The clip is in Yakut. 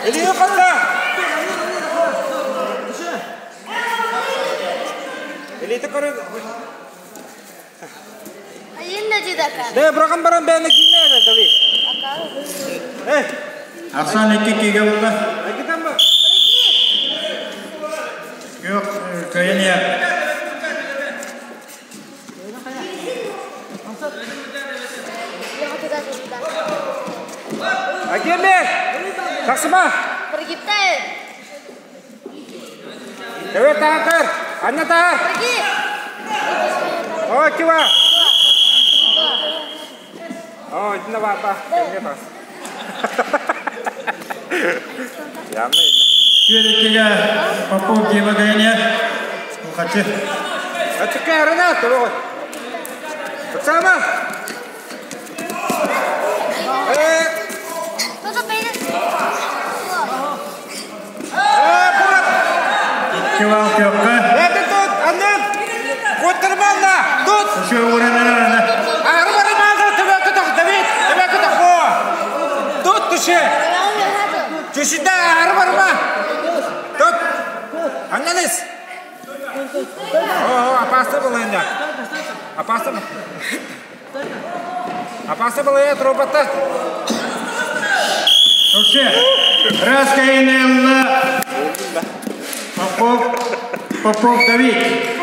Илиини хатта! Илиити көрө... Дэ, быраҕан баран бэйэни киинэ Давид. Эй! Арсан икки кигэ булла. Күөх кыайан иһэр. Акеле! Тахсыма! Давид таһар! Анна таһар! О, Кива! О, итиннэ баата. Кэмҥэ тас. Явно иннэ. Түөреккеге Попов Дима кыайан иһэр. Хачы. Ачыкка арына, тобоҕой. Оксана! Э! Э, курат! Кивал күөххэ. Это тут, аннын! Куттарманна! Тут! Үшө уранарана. Арбарыманга төбөкө Давид, төбөкө тохо! Тут түшө! Түшүдэ арбарыма! Тут! Аннаныс! О, опасно было инде. Опасно. Опасно было я робота. Вообще, раз кайнелла Попов, Попов Давид.